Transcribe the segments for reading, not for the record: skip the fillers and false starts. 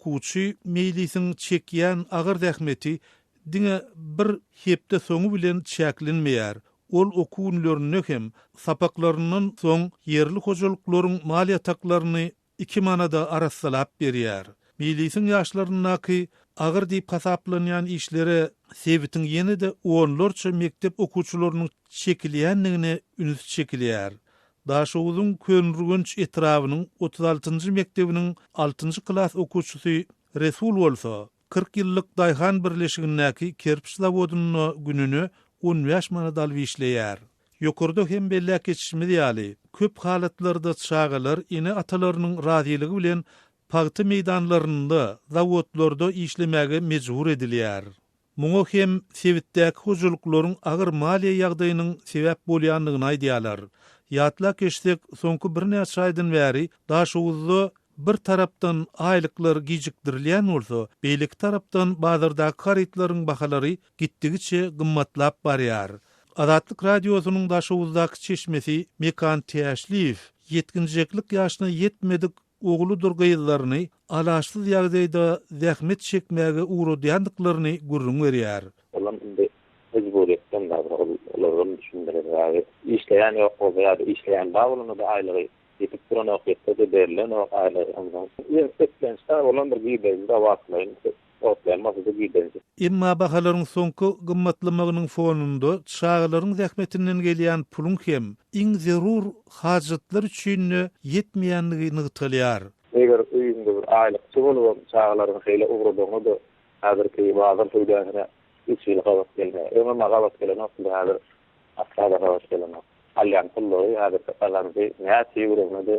Okuwçy Meýlisiň çekýän agyr zähmeti diňe bir hepde soňy bilen çäklenmeýär. Ol okuw günlerinde hem sapaklaryndan soň ýerli hojalyklaryň mal ýataklaryny iki manada arassalap berýär. Meýlisiň ýaşlaryndaky agyr diýip hasaplanýan işlere sebitiň ýene-de onlarça mekdep okuwçylarynyň çekilýändigine üns çekilýär. Daşoguzyň Köneürgenç etrabynyň 36 njy mekdebiniň altynjy klas okuwçysy Resul bolsa, 40 ýyllyk daýhan birleşigindäki kerpiç zawodynda gününe 15 manat alyp işleýär. Ýokarda hem belläp geçişimiz ýaly, köp halatlarda çagalar ene-atalarynyň razylygy bilen pagta meýdanlarynda, zawodlarda işlemäge mejbur edilýär. Muňa hem sebitdäki hojalyklaryň agyr maliýe ýagdaýynyň sebäp bolýandygyny aýdýarlar. Ýatlap geçsek, soňky birnäçe aýdan bäri Daşoguzda bir tarapdan aýlyklar gijikdirilýän bolsa, beýleki tarapdan bazardaky harytlaryň bahalary gitdigiçe gymmatlap barýar. Azatlyk Radiosynyň Daşoguzdaky çeşmesi Mekan Täşliýew ýetginjeklik ýaşyna ýetmedik ogludyr gyzlaryny alaçsyz ýagdaýda zähmet çekmäge ugradýandyklaryny gürrüň berýär. Olam indi mejburyýetden bardyr, ol olaram düşünmeli. Sebäbi işleýän ýok bolsa ýa-da işleýän bar bolanda-da aýlygy ýetip duranok, ýetse-de berilenok aýlygy. Onsoň eklenç-dä, olam bir girdeji-dä wagtlaýyn. Otlaýan bolsa-da girdeji. Emma bahalaryň soňky gymmatlamagynyň fonunda çagalaryň zähmetinden gelýän puluň hem iň zerur hajatlar üçin-de ýetmeýändigi nygtalýar. Eger öýüňde bir aýlykçy bolubam çagalaryňy şeýle ugradaňda-da häzirki bazar söwdasyna hiç hili gabat gelmeýär. Öňem-ä gabat gelenokdy, häzir asla-da gabat gelenok. Alýan pullary, häzirki gazanjy näçe ýüwrügine-de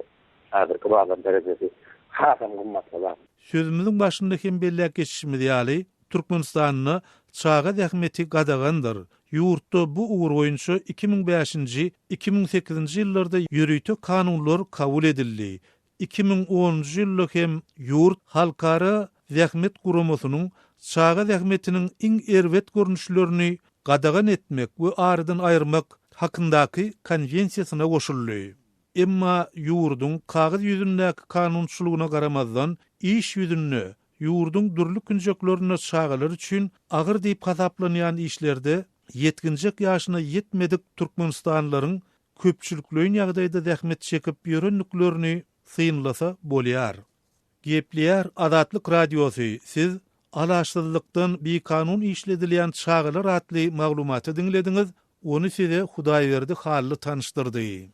Häzirki bazar derejesi hasam gymmatlalar. Sözümiziň başynda hem belläp geçişimiz ýaly, Türkmenistanda çaga zähmeti gadagandyr. Ýurtda bu ugur boýunça 2005-nji, 2008-nji ýyllarda ýörite kanunlar kabul edildi. 2010-njy ýylda hem ýurt Halkara zähmet guramasynyň çaga zähmetiniň iň erbet görnüşlerini gadagan etmek we aradan aýyrmak hakyndaky Konwensiýasyna goşuldy. Emma ýurduň kagyz ýüzündäki kanunçylygyna garamazdan, iş ýüzünde ýurduň dürli künjeklerinde çagalar üçin agyr diýip hasaplanýan işlerde ýetginjek ýaşyna ýetmedik türkmenistanlylaryň köpçülikleýin ýagdaýda zähmet çekip ýörendiklerini synlasa bolýar. Gepleýär Azatlyk Radiosy, Siz Alaçsyzlykdan bikanun işledilýän çagalar atly maglumaty diňlediňiz, ony size Hudaýberdi Hally tanyşdyrdy.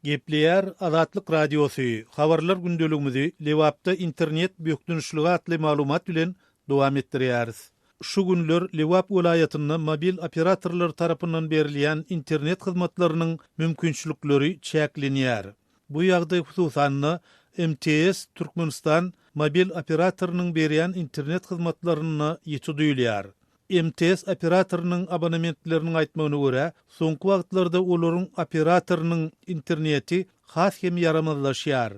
Gepleýär Azatlyk Radiosy, Habarlar gündeligimizi Lebapda internet bökdençligi atly maglumat bilen dowam etdirýäris. Şu günler Lebap welaýatynda mobil operatorlar tarapyndan berilýän internet hyzmatlarynyň mümkinçilikleri çäklenýär. Bu ýagdaý hususan-da, MTS Türkmenistan mobil operatorynyň berýän internet hyzmatlarynda ýiti duýulýar. MTS operatorynyň abonementleriniň aýtmagyna görä, soňky wagtlarda olaryň operatorynyň interneti has hem ýaramazlaşýar.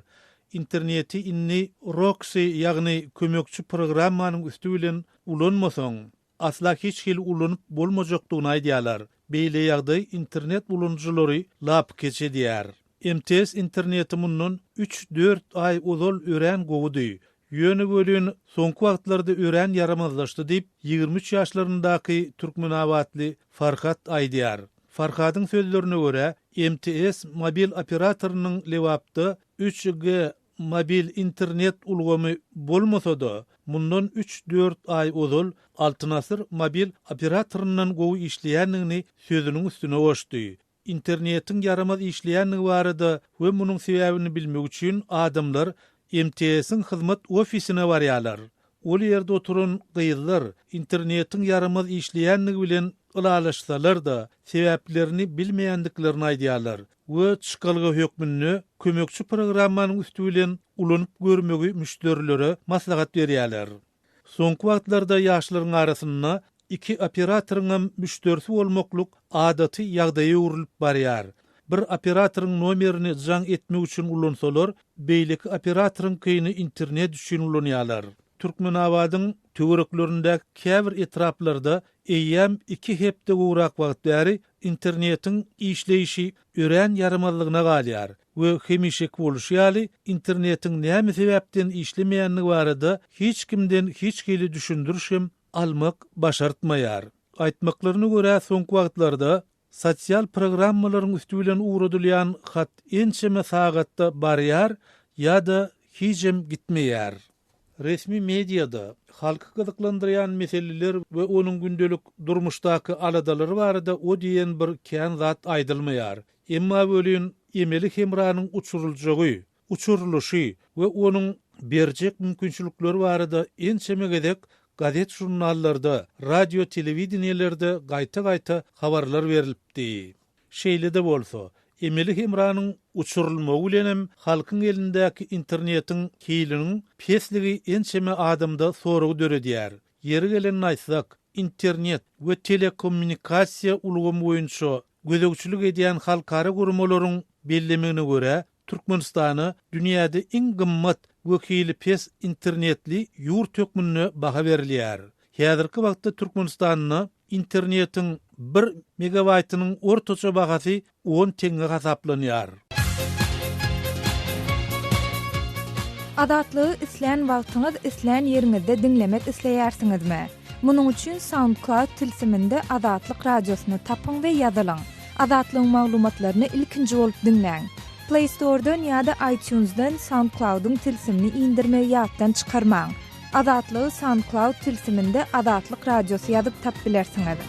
Interneti indi Roxy, ýagny kömekçi programmanyň üsti bilen ulanmasaň, asla hiç hili ulanyp bolmajakdygyny aýdýarlar. Beýle ýagdaý internet ulanyjylary lapykeç edýär. MTS interneti mundan üç-dört aý ozal örän gowudy. Ýöne welin, soňky wagtlarda örän ýaramazlaşdy diýip, 23 ýaşlaryndaky türkmenabatly Farhat aýdýar. Farhadyň sözlerine görä, MTS mobil operatorynyň Lebapda 3G mobil internet ulgamy bolmasa-da, mundan üç-dört aý ozal Altyn Asyr mobil operatoryndan gowy işleýändigini sözüniň üstüne goşdy. Internetiň ýaramaz işleýändigi barada we munuň sebäbini bilmek üçin adamlar MTS-iň hyzmat ofisine barýarlar. Ol ýerde oturan gyzlar internetiň ýaramaz işleýändigi bilen ylalaşsalar-da, sebäplerini bilmeýändiklerini aýdýarlar we çykalga hökmünde kömekçi programmanyň üsti bilen ulanyp görmegi müşderilere maslahat berýärler. Soňky wagtlarda ýaşlaryň arasynda iki operatoryňam müşderisi bolmaklyk adaty ýagdaýa öwrülip barýar. Bir operatoryň nomerini jaň etmek üçin ulansalar, beýleki operatoryňkyny internet üçin ulanýarlar. Türkmenabadyň töwereklerindäki käbir etraplarda eýýäm iki hepde gowrak wagt bäri internetiň işleýşi örän ýaramazlygyna galýar. we hemişeki bolşy ýaly, internetiň näme sebäpden işlemeýändigi barada hiç kimden hiç hili düşündiriş hem almak başartmaýar. Aýtmaklaryna görä, soňky wagtlarda sosial programmalaryň üsti bilen ugradylýan hat ençeme sagatda barýar ýa-da hijem gitmeýär. Resmi mediada halky gyzyklandyrýan meseleler we onuň gündelik durmuşdaky aladalary barada o diýen bir kän zat aýdylmaýar. Emma welin emeli hemranyň uçuryljagy, uçurylyşy we onuň berjek mümkinçilikleri barada ençeme gezek gazet-žurnallarda, radio-telewideniýelerde gaýta-gaýta habarlar berilipdi. Şeýle-de bolsa, emeli hemranyň uçurylmagy bilenem halkyň elindäki internetiň hiliniň pesligi ençeme adamda sorag döredýär. Ýeri gelende aýtsak, internet we telekommunikasiýa ulgamy boýunça gözegçilik edýän halkara guramalaryň bellemegine görä, Türkmenistana dünýäde iň gymmat we hili pes internetli ýurt hökmünde baha berilýär. Häzirki wagtda Türkmenistanda internetiň bir megabaýtynyň ortaça bahasy on teňňe hasaplanýar. Azatlygy islän wagtyňyz, islän ýeriňizde diňlemek isleýärsiňizmi? Munuň üçin SoundCloud tilsiminde Azatlyk Radiosyny tapyň we ýazylyň. Azatlygyň maglumatlaryny ilkinji bolup diňläň. Play Store-dan ýa-da iTunes-dan SoundCloud-yň tilsimini indirmegi ýatdan çykarmaň. Azatlygy SoundCloud tilsiminde Azatlyk Radiosy ýazyp tap bilersiňiz.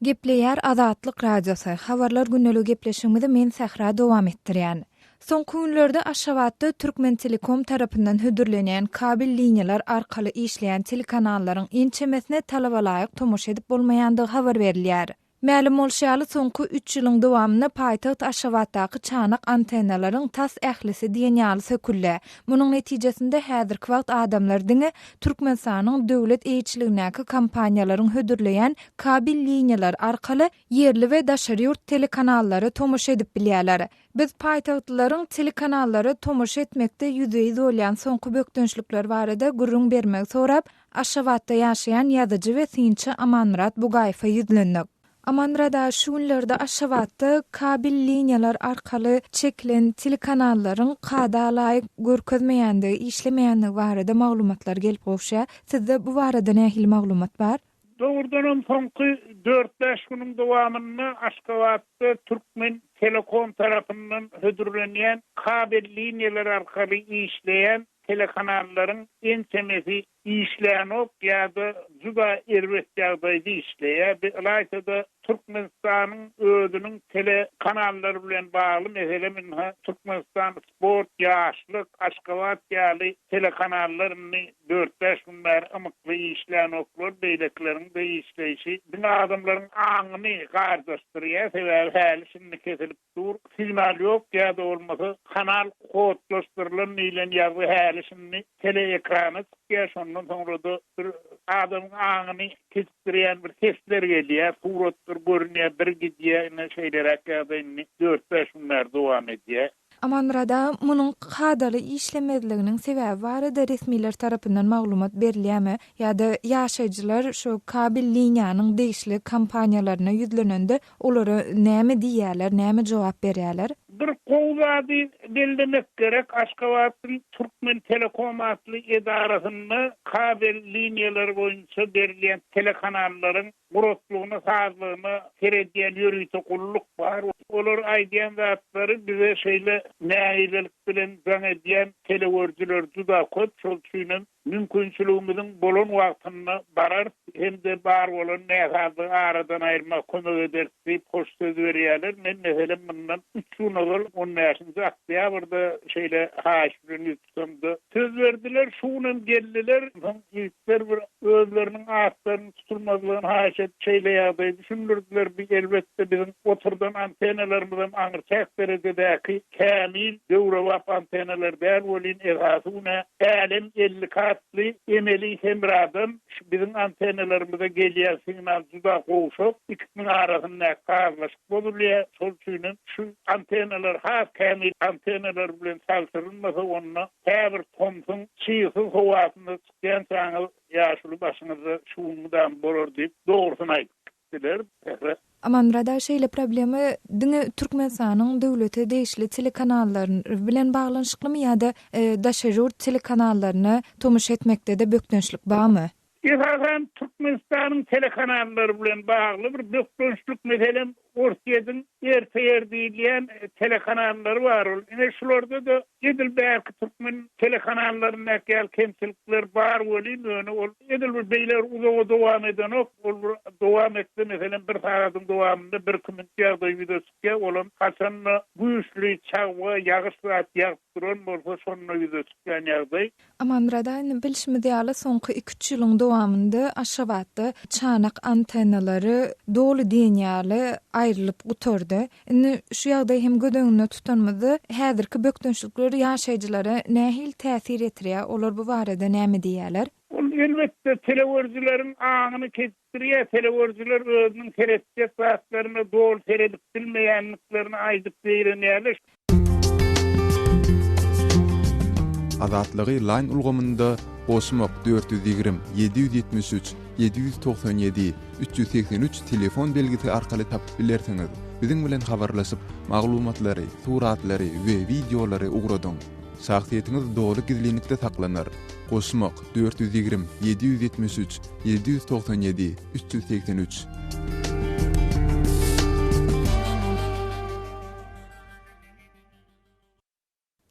Gepleýär Azatlyk Radiosy, Habarlar gündeligi gepleşigimizi men Sähra dowam etdirýän. Soňky günlerde Aşgabatda Türkmentelekom tarapyndan hödürlenýän kabel liniýalar arkaly işleýän telekanallaryň ençemesine talabalaýyk tomaşa edip bolmaýandygy habar berilýär. Mälim bolşy ýaly, soňky üç ýylyň dowamynda paýtagt Aşgabatdaky çanak antennalaryň tas ählisi diýen ýaly söküldi. Munuň netijesinde, häzirki wagt adamlar diňe Türkmenistanyň döwlet eýeçiligindäki kompaniýalaryň hödürleýän kabel liniýalary arkaly ýerli we daşary ýurt telekanallara tomaşa edip bilýärler. Biz paýtagtlylaryň telekanallara tomaşa etmekde ýüzbe-ýüz bolýan soňky bökdençlikler barada gürrüň bermegi sorap, Aşgabatda ýaşaýan ýazyjy we synçy Amanmyrat Bugaýewe ýüzlendik. Amanmyrat aga, şu günlerde Aşgabatda kabel liniýalar arkaly çekilen telekanallaryň kada laýyk görkezmeýändigi, işlemeýändigi barada maglumatlar gelip gowuşýar. Sizde bu barada nähili maglumat bar? Dogrudanam soňky dört-bäş günüň dowamynda Aşgabatda Türkmen telekom tarapyndan hödürlenýän kabel liniýalary arkaly işleýän telekanallaryň ençemesi işlänok ýa-da juda erbet ýagdaýda işleýär. Bi ylaýta-da Türkmenistanyň özüniň telekanallary bilen bagly meselem ynha Türkmenistan sport, Ýaşlyk, Aşgabat ýaly telekanallar indi dört-bäş gün bäri ymykly işlänoklar, beýlekileriň-de işleýşi diňe adamlaryň aňyny garjaşdyrýar, sebäbi häli-şindi kesilip dur, signal ýok ýa-da bolmasa kanal kodlaşdyrylan diýlen ýazgy häli-şindi teleekrana çykýar, şondan soňra-da bir adamyň aňyny kejikdirýän bir sesler gelýär, suratlar görünýär, bir gidýär, ine şeýleräk ýagdaý indi dört-bäş gün bäri dowam edýär. Amanmyrat aga, munuň kadaly işlemezliginiň sebäbi barada resmiler tarapyndan maglumat berilýärmi? Ýa-da ýaşaýjylar şu kabel liniýanyň degişli kompaniýalaryna ýüzlenende olara näme diýýärler, näme jogap berýärler? Bir gowy zady bellemek gerek, Aşgabatdyň Türkmentelekom atly edarasynda kabel liniýalary boýunça berilýän telekanallaryň guratlygyna, sazlygyna seredýän ýörite gulluk bar. Olar aýdýan zatlary bize şeýle nägilelik bilen jaň edýän telegörüjiler juda köp, şol üçinem mümkinçiligimiziň bolan wagtynda bararys hem-de bar bolan näsazlygy aradan aýyrmaga kömek ederis diýip hoş söz berýärler. Men, meselem, mundan üç gün ozal, on bäşinji oktýabrda şeýle haýyş bilen ýüz Şonda söz berdiler, şu günem geldiler. Soň ýigitler bir özleriniň atlarynyň tutulmazlygyny haýyş edip, şeýle ýagdaýy düşündirdiler, Bi, elbetde, biziň oturdan antennalarymyzam aňryçäk derejedäki kämil, döwrebap antennalar däl welin, esasy günä Älem 52 atly emeli hemradan şu biziň antennalarymyza gelýän signal juda gowşak, ikisiniň arasyndaky sazlaşyk bozulýar. Şol üçinem şu antennalar has kämil antennalar bilen çalşyrylmasa, onda käbir tomsuň çygsyz howasynda çykýançaňyz ýaşuly başyňyzda şu gün mydam bolar diýip, dogrusyny aýdyp gitdiler. etdiler. Sähra. Amanmyrat aga şeýle problema diňe Türkmenistanyň döwlete degişli telekanallary bilen baglanyşyklymy ýa-da daşary ýurt telekanallaryna tomaşa etmekde-de bökdençlik barmy? Esasan Türkmenistanyň telekanallary bilen bagly bir bökdençlik meselem Orsýetiň RTR diýilýän telekanallary bar ol ine şularda-da edil bärki türkmen telekanallaryndaky ýaly kemçilikler bar welin ýöne ol edil bir beýle bir uzaga dowam edenok ol bir dowam etse meselem bir sagadyň dowamynda birki minut ýagdaý ýüze çykýar olam haçanda güýçli çagba ýagyş zat ýagyp duran bolsa şonda ýüze çykýan ýagdaý. Amanmyrat aga, indi bilşimiz ýaly, soňky iki-üç ýylyň dowamynda Aşgabatda çanak antennalary doly diýen ýaly aýrylyp gutardy. Indi şu ýagdaýy hem göz öňünde tutanymyzda, häzirki bökdençlikler ýaşaýjylara nähili täsir ýetirýär, olar bu barada näme diýýärler? Ol, elbetde, telegörüjileriň aňyny kejikdirýär. Telegörüjiler özüniň seretjek zatlaryna doly seredip bilmeýändiklerini aýdyp zeýrenýärler. Azatlygy Line ulgamynda goşmak 420 773 797 383 telefon belgisi arkaly tapyp bilersiňiz. Biziň bilen habarlaşyp, maglumatlary, suratlary we wideolary ugradyň. Şahsyýetiňiz doly gizlinlikde saklanar. Goşmak 420 773 797 383.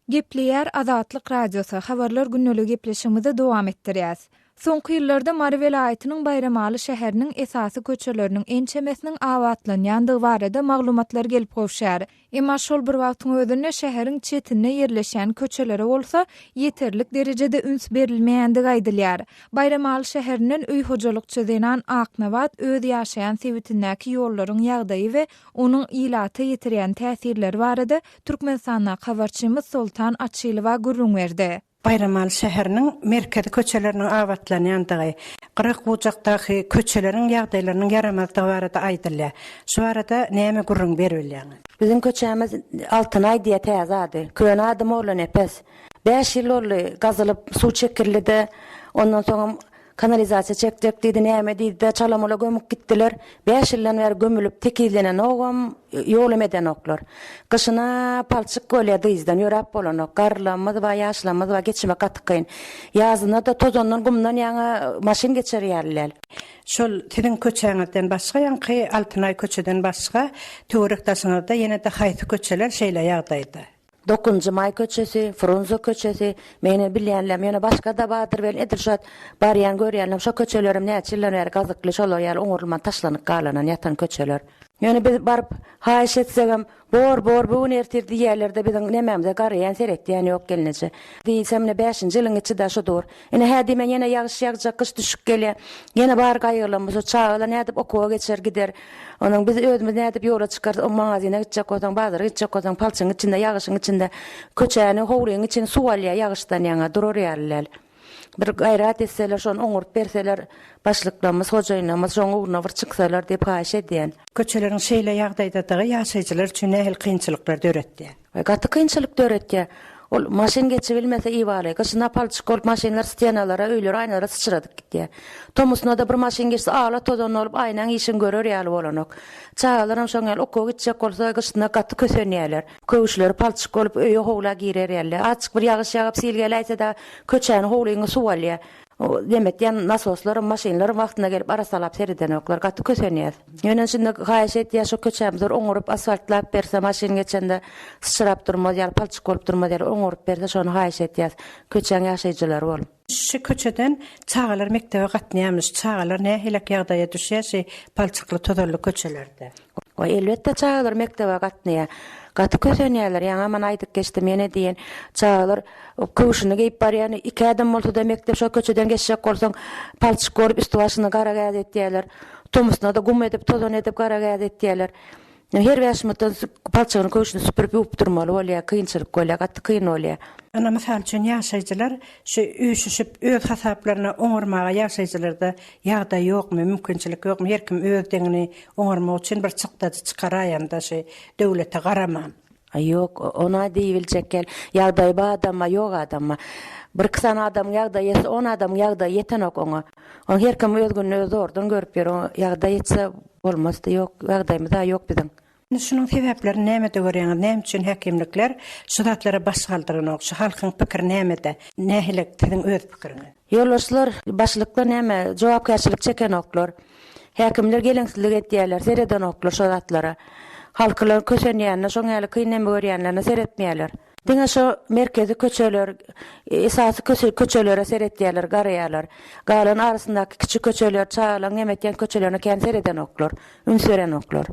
Gepleýär Azatlyk Radiosy, Habarlar gündeligi gepleşigimizi dowam etdirýäs. Soňky ýyllarda Mary welaýatynyň Baýramaly şäheriniň esasy köçeleriniň ençemesiniň abatlanýandygy barada maglumatlar gelip gowşýar. Emma şol bir wagtyň özünde şäheriň çetinde ýerleşýän köçelere bolsa ýeterlik derejede üns berilmeýändigi aýdylýar. Baýramaly şäherinden öý hojalykçy zenan Aknabat öz ýaşaýan sebitindäki ýollaryň ýagdaýy we onuň ilata ýetirýän täsirleri barada Türkmenistandaky habarçymyz Soltan Açylowa gürrüň berdi. Baýramaly şäheriniň merkezi köçeleriniň abatlanýandygy, gyrak-bujakdaky köçeleriň ýagdaýlarynyň ýaramazdygy barada aýdylýar. Şu barada näme gürrüň beribilýäňiz? Biziň köçämiz Altynaý diýýär täze ady. Köne ady Mollanepes. Bäş ýyl boldy gazylyp, suw çekildi-de, ondan soňam Kanalizasiýa çekjek diýdi, näme diýdi-de, çala-mula gömüp gitdiler. Bäş ýyldan bäri gömülip, tekizlenenogam, ýolam edenoklar. Gyşyna palçyk bolýar dyzdan, ýöräp bolanok. Garrylarymyz bar, ýaşlarymyz bar, geçmek gaty kyn. Ýazyna-da tozandan, gumdan ýaňa maşyn geçer ýaly däl. Şol siziň köçäňizden başga, ýaňky Altynaý köçeden başga, töwerek-daşyňyzda ýene-de haýsy köçeler şeýle ýagdaýda? Dokuzynjy maý köçesi, Frunze köçesi, men-ä bilýänlem, ýöne başga-da bardyr welin, edil şu wagt barýan görýänlem şo köçelerem näçe ýyldan bäri gazykly, şolar ýaly oňarylman taşlanyp galanan ýatan köçeler. Ýöne biz baryp haýyş etsegem, bor, bor, bu gün ertir diýýärler-de biziň nemämize garaýan, seretýän ýok gelneje. Diýsem, ine bäşinji ýylyň içi-dä şu dur. Ine hä diýmän ýene ýagyş ýagjak, gyş düşüp gelýär. Ýene bar gaýgylarymyz şu çagalar nädip okuwa geçer gider. Onuň biz özümiz nädip ýola çykarys, o magazyna gitjek bolsaň, bazara gitjek bolsaň palçygyň içinde, ýagyşyň içinde köçäni, howlyň içini suw alýar ýagyşdan ýaňa durar ýaly däl. Bir gaýrat etseler, şony oňaryp berseler, başlyklarymyz, hojaýynlarymyz şoň ugruna bir çyksalar diýip haýyş edýän. Köçeleriň şeýle ýagdaýdadygy ýaşaýjylar üçin nähili kynçylyklar döretýär? We gaty kynçylyk döretýär. Ol maşyn geçibilmese ibaly. Gyşyna palçyk bolup maşynlar stenalara, öýlere, aýnalara syçradyp gitýär. Tomusynada bir maşyn geçse ala tozan bolup aýnaň işiň görer ýaly bolanok. Çagalaram şoň ýaly okuwa gitjek bolsa gyşyna gaty kösenýärler. Köwüşleri palçyk bolup öýe howla girer ýaly. Azjyk bir ýagyş ýagyp sil geläýse dagy köçäni howlyňy suw alýar. Nemetýän nasoslaram, maşynlaram wagtynda gelip arassalap seredenoklar. Gaty kösenýäs. Ýöne şindi haýyş edýäs şo köçämizi bir oňaryp asfaltlap berse, maşyn geçende syçrap durmaz ýaly, palçyk bolup durmaz ýaly oňaryp berse şony haýyş edýäs. Köçäň ýaşaýjylary bolup. Şu köçeden çagalar mekdebe gatnaýarmyş. Çagalar nähilek ýagdaýa düşýär şi palçykly tozanly köçelerde? Waý elbetde çagalar mekdebe gatnaýar. Gaty kösenýärler. Ýaňam mana aýdyp geçdim ýene diýen. Çagalar köwşüni geýip barýan. Iki ädim bolsa-da mekdep şo köçeden geçjek bolsaň palçyk bolup üsti-başyny gara gäz etýärler. Tomusynada gum edip tozan edip gara gäz etýärler. Her bäş minutdan palçygyny köwşüni süpürip ýuwup durmaly bolýar. Kynçylyk bolýar. Gaty kyn bolýar. Ynha mysal üçin ýaşaýjylar şu üýşüşip öz hasaplaryna oňarmaga ýaşaýjylarda ýagdaý ýokmy, mümkinçilik ýokmy her kim öz deňini oňarmak üçin bir çykdajy çykaraýanda şu döwlete garaman. Aý ýok, ona diýibiljek ýaly ýagdaýy bar adamma, ýok adamma. Birki sany adamyň ýagdaýy ýetse, on adamyň ýagdaýy ýetenok oňa. Oň her kim öz gününi özi zordan görüp ýör. Oňa ýagdaý ýetse bolmazdy. Ýok, ýagdaýymyz-a ýok biziň. Indi şunuň sebäplerini nämede görýäňiz? Näme üçin häkimlikler şu zatlara baş galdyranok? Şu halkyň pikiri nämede? Nähili siziň öz pikiriňiz? Ýolbaşçylar, başlyklar näme, jogapkärçilik çekenoklar. Häkimler geleňsizlik etýärler, seredenoklar şo zatlara. Halkylaryň kösenýänine, şoň ýaly kyn neme görýänlerine seretmeýärler. Diňe şo merkezi köçeler, esasy köçelere seretýärler, garaýarlar. Galan arasyndaky kiçi köçeler, çagalaryň neme etýän köçelerine kän seredenoklar, üns berenoklar.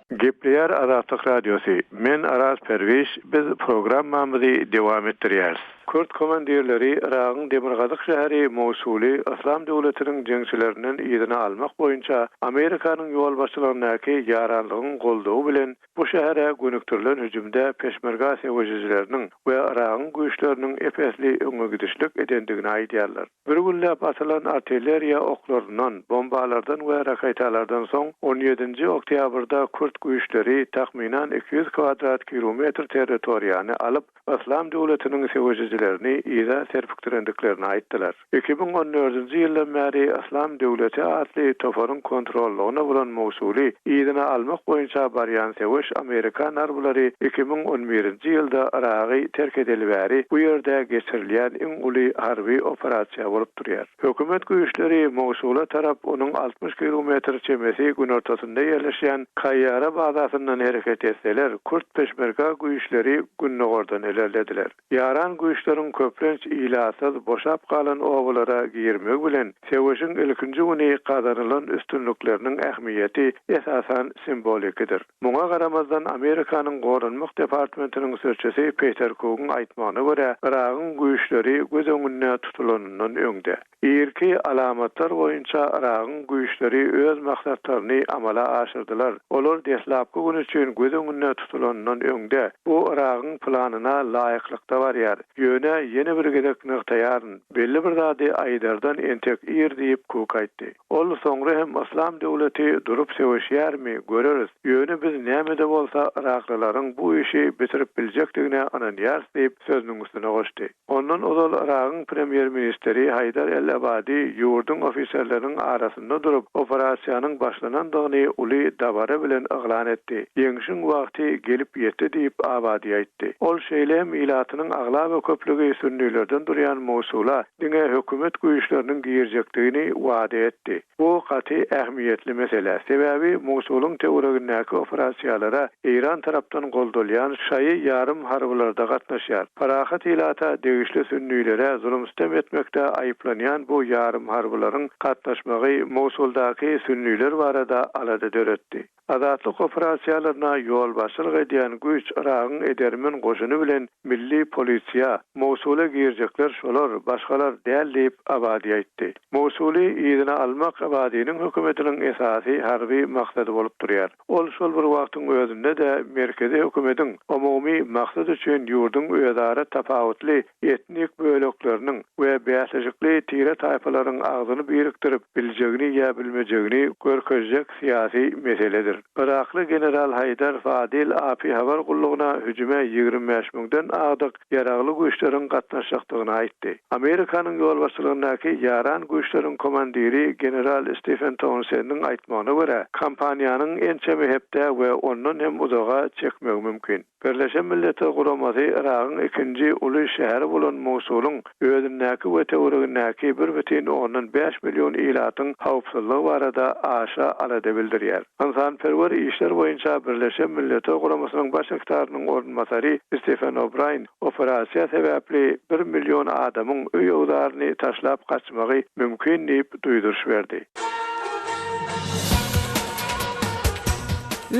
Gepleýär Azatlyk Radiosy, Men Araz Perwiş, biz programmamyzy dowam etdirýäris. Kürt komandirleri Yragyň demirgazyk şäheri Mosuly Yslam döwletiniň jeňçilerinden yzyna almak boýunça Amerikanyň ýolbaşçylygyndaky ýaranlygyň goldawy bilen bu şähere gönükdirilen hüjümde peşmerga söweşijileriniň we Yragyň güýçleriniň ep-esli öňegidişlik edendigini aýdýarlar. Bir günläp atylan artilleriýa oklaryndan, bombalardan we raketalardan soň, on ýedinji oktýabrda kürt güýçleri takmynan 200 kwadrat kilometr territoriýany alyp, Yslam döwletiniň söweşijilerini yza serpikdirendiklerini aýtdylar. 2014-nji ýyldan bäri Yslam döwleti atly toparyň kontrollygynda bolan Mosuly yzyna almak boýunça barýan söweş amerikan harbylary 2011-nji ýylda Yragy terk edeli bäri bu ýerde geçirilýän iň uly harby operasiýa bolup durýar. Hökümet güýçleri Mosula tarap onuň 60 kilometr çemesi günortasynda ýerleşýän Kaýýara bazasyndan hereket etseler, kürt peşmerga güýçleri gündogardan ilerlediler. Ýaran güýçleriň köplenç ilatsyz, boşap galan obalara girmegi bilen, söweşiň ilkinji güni gazanylan üstünlikleriniň ähmiýeti esasan simbolikidir. Muňa garamazdan, Amerikanyň Goranmak departmentiniň sözçüsi Peter Kugyň aýtmagyna görä, Yragyň güýçleri göz öňünde tutulanyndan öňde. Irki alamatlar boýunça Yragyň güýçleri öz maksatlaryny amala aşyrdylar. Olar deslapky gün üçin göz öňünde tutulanyndan öňde. Bu Yragyň planyna laýyklykda barýar. Ýöne ýene bir gezek nygtaýaryn, belli bir zady aýdardan entek ir diýip, Kuk aýtdy. Ol soňra hem Yslam döwleti durup söweşýärmi, göreris, ýöne biz näme-de bolsa yraklylaryň bu işi bitirip biljekdigine ynanýarys diýip, sözüniň üstüne goşdy. Ondan ozal Yragyň premýer-ministri Haýdar el-Abadi ýurduň ofiserleriniň arasynda durup, operasiýanyň başlanandygyny uly dabara bilen yglan etdi. Ýeňşiň wagty gelip ýetdi diýip, Abadi aýtdy. Ol şeýle hem ilatynyň aglaba köplügi sünnilerden durýan Mosula diňe hökümet güýçleriniň girjekdigini wada etdi. Bu gaty ähmiýetli mesele, sebäbi Mosulyň töweregindäki operasiýalara Eýran tarapdan goldalýan şaýy ýarym harbylar-da gatnaşýar. Parahat ilata degişli sünnilere zulum-sütem etmekde aýyplanýan bu ýarym harbylaryň gatnaşmagy Mosuldaky sünniler barada alada döretdi. Azatlyk operasiýalaryna ýolbaşçylyk edýän güýç Yragyň edermen goşuny bilen milli polisiýa, Mosula girjekler şolar, başgalar däl diýip, Abadi aýtdy. Mosuly yzyna almak Abadiniň hökümetiniň esasy harby maksady bolup durýar. Ol şol bir wagtyň özünde-de merkezi hökümetiň umumy maksat üçin ýurduň özara tapawutly etnik bölekleriniň we bäsleşikli tire-taýpalaryň agzyny birikdirip biljegini ýa bilmejegini görkezjek syýasy meseledir. Yrakly general Haýdar Fadil AP habar gullugyna hüjüme 25 müňden agdyk ýaragly güýçleriň gatnaşjakdygyny aýtdy. Amerikanyň ýolbaşçylygyndaky ýaran güýçleriň komandiri general Stephen Townsendiň aýtmagyna görä, kampaniýanyň ençeme hepdä we ondan hem uzaga çekmegi mümkin. Birleşen Milletler Guramasy Yragyň ikinji uly şäheri bolan Mosulyň özündäki we töweregindäki bir bütin ondan bäş million ilatyň howpsuzlygy barada aşa alada bildirýär. Ynsanperwer işler boýunça Birleşen Milletler Guramasynyň Baş sekretarynyň orunbasary Stephen O'Braýn operasiýa sebäpli bir million adamyň öý-öwzaryny taşlap gaçmagy mümkin diýip duýduryş berdi.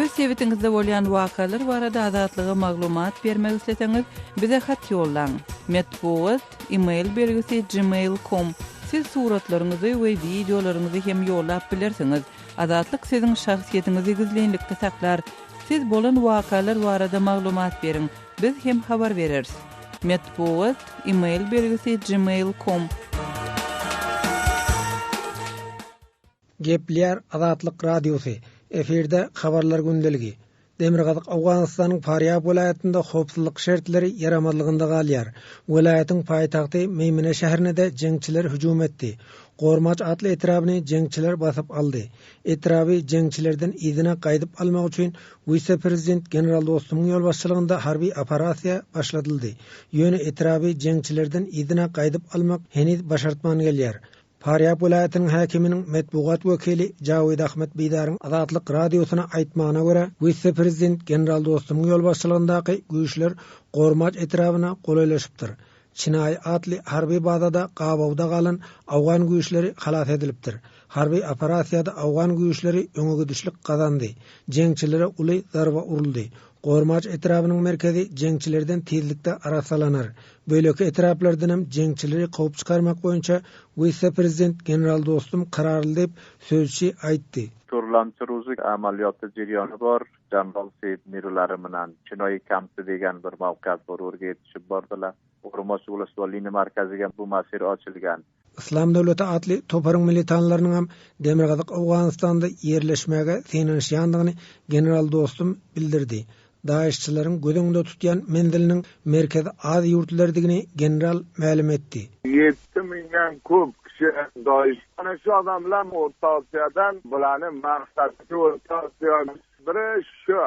Öz sebitiňizde bolýan wakalar barada Azatlyga maglumat bermek isleseňiz, bize hat ýollaň. Metbugat, e-mail belgisi gmail com. Siz suratlaryňyzy we wideolaryňyzy hem ýollap bilersiňiz. Azatlyk siziň şahsyýetiňizi gizlinlikde saklar. Siz bolan wakalar barada maglumat beriň, biz hem habar bereris. Metbugat, e-mail belgisi gmail com. Gepleýär Azatlyk Radiosy, efirde Habarlar gündeligi. Demirgazyk Owganystanyň Farýab welaýatynda howpsuzlyk şertleri ýaramazlygynda galýar. Welaýatyň paýtagty Meýmene şäherine-de jeňçiler hüjüm etdi. Gormaç atly etrabyny jeňçiler basyp aldy. Etraby jeňçilerden yzyna gaýdyp almak üçin wise-prezident general Dostumyň ýolbaşçylygynda harby operasiýa başladyldy. Ýöne etraby jeňçilerden yzyna gaýdyp almak heniz başartman gelýär. Farýab welaýatynyň häkiminiň metbugat wekili Jawid Ahmed Bidaryň Azatlyk Radiosyna aýtmagyna görä, wise-prezident general Dostumyň ýolbaşçylygyndaky güýçler Gormaç etrabyna golaýlaşypdyr. Çinaý atly harby bazada gabawda galan owgan güýçleri halas edilipdir. Harby operasiýada owgan güýçleri öňegidişlik gazandy. Jeňçilere uly zarba uruldy. Gormaç etrabynyň merkezi jeňçilerden tizlikde arassalanar. Beýleki etraplardanam jeňçileri kowup çykarmak boýunça wise-prezident general Dostum kararly diýip, sözçi aýtdy. Turlançy amaliyoti jarayoni bor. General Seyid nirulari bilan Chinoyi kampsi degan bir mavqeat bor, u yerga yetishib bordilar. O'rmoch volostvolini markaziga bu masir ochilgan. Yslam döwleti atly toparyň militanlarynyňam demirgazyk Owganystanda ýerleşmäge synanyşýandygyny general Dostum bildirdi. Daeşçileriň göz öňünde tutýan menziliniň Merkezi Aziýa ýurtlarydygyny general mälim etdi. Ýetdi müňden köp kişi Daeş. Ana şu adamlar Orta Aziýadan bulany maksady Orta Aziýa biri şu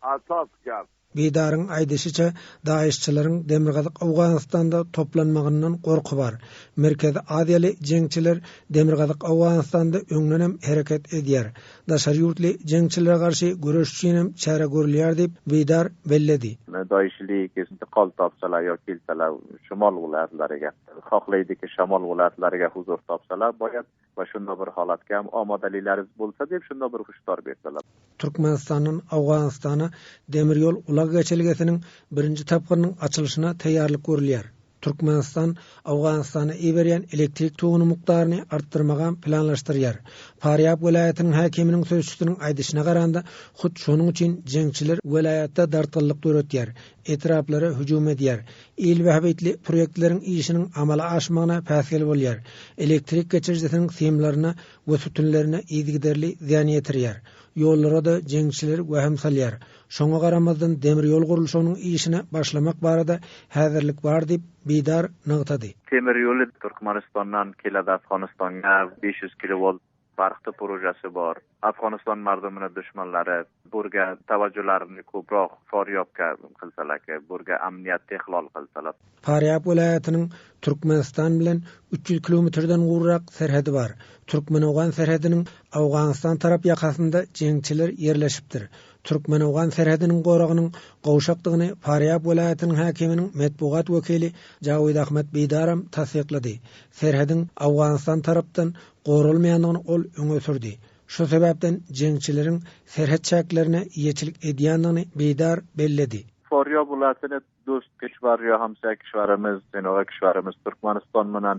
asas gap. Bidaryň aýdyşyça, daeşçileriň demirgazyk Owganystanda toplanmagyndan gorky bar. Merkezi Aziýaly jeňçiler demirgazyk Owganystanda öňdenem hereket edýär. Daşary ýurtly jeňçilere garşy göreş üçinem çäre görülýär diýip, Bidar belledi. Daeşlik intiqol topsalar yo kelsalar shimol viloyatlariga xohlaydiki shamol viloyatlariga huzur topsalar boyad va shundoq bir holatga ham omadaliklariz bo'lsa deb shundoq bir hushyor berdilar. Türkmenistandan Owganystana demir ýol ulag geçelgesiniň birinji tapgyrynyň açylyşyna taýýarlyk görülýär. Türkmenistan Owganystana iberýän elektrik togunyň mukdaryny artdyrmagam planlaşdyrýar. Farýab welaýatynyň häkiminiň sözçüsiniň aýdyşyna garanda, hut şonuň üçin jeňçiler welaýatda dartgynlyk döretýär, etraplara hüjüm edýär, il bähbitli proýektleriň işiniň amala aşmagyna päsgel bolýar, elektrik geçirijisiniň simlerine we sütünlerine yzygiderli zyýan ýetirýär, ýollara-da jeňçiler wehim salýar. Şoňa garamazdan demir ýol gurluşygynyň işine başlamak barada häzirlik bar diýip, Bidar nygtady. Temir ýoly Türkmenistandan keledi Afganistanga 500 kilowolt barqda projesi bor. Afg'oniston mardumini dushmanlari burga tavajjularini ko'proq Faryobga qilsalar, burga amniyatni ixlol qilsalar. Farýab welaýatynyň Türkmenistan bilen 300 kilometrden gowrak serhedi bar. Türkmen-owgan serhediniň Owganystan tarap ýakasynda jeňçiler ýerleşipdir. Türkmen-owgan serhediniň goragynyň gowşakdygyny Farýab welaýatynyň häkiminiň metbugat wekili Jawid Ahmad Bidaram tassyklady. Serhediň Owganystan tarapdan goralmaýandygyny ol öňe sürdi. Şu sebäpden jeňçileriň serhet çäklerine eýeçilik edýändigini Bidar belledi. Farýab welaýatyny dost kişwer ýa hamsaýa kişwerimiz, senoga kişwerimiz Türkmenistan bilen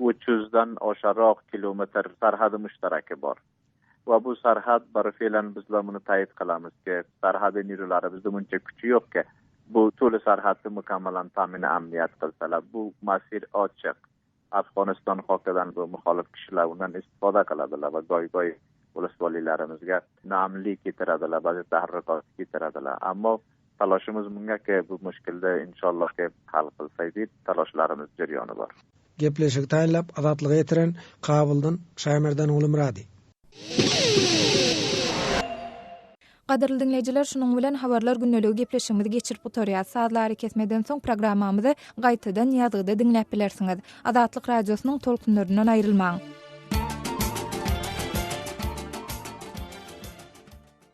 üç ýüzden aşarak kilometr serhedi muştereki bar. We bu serhet bir feýlen bizler muny taýyt kylamyz ki, serhedi nirularimizde munça küçi ýok ki, bu toly serhetdi mukammalan tamini amniýet kylsalar. Bu masir açyk. Afg'oniston hokidan bu muxolif kishilar undan istifoda qiladilar va goy-goy ulusvolilarimizga noamnlik keltiradilar, ba'zi tahrrikot keltiradilar. Ammo taloshimiz bungaki bu mushkulni inshaallohki hal qilsak deb taloshlarimiz jarayoni bor. Gepleşigi taýynlap Azatlyga ýetiren Kabuldan Şaýmerdan Gulumyrady. Gadyrly diňleýjiler, şunuň bilen Habarlar gündeligi gepleşigimizi geçirip gutarýas. Sazly arakesmeden soň programmamyzy gaýtadan ýazgyda diňläp bilersiňiz. Azatlyk Radiosynyň tolkunlaryndan aýrylmaň!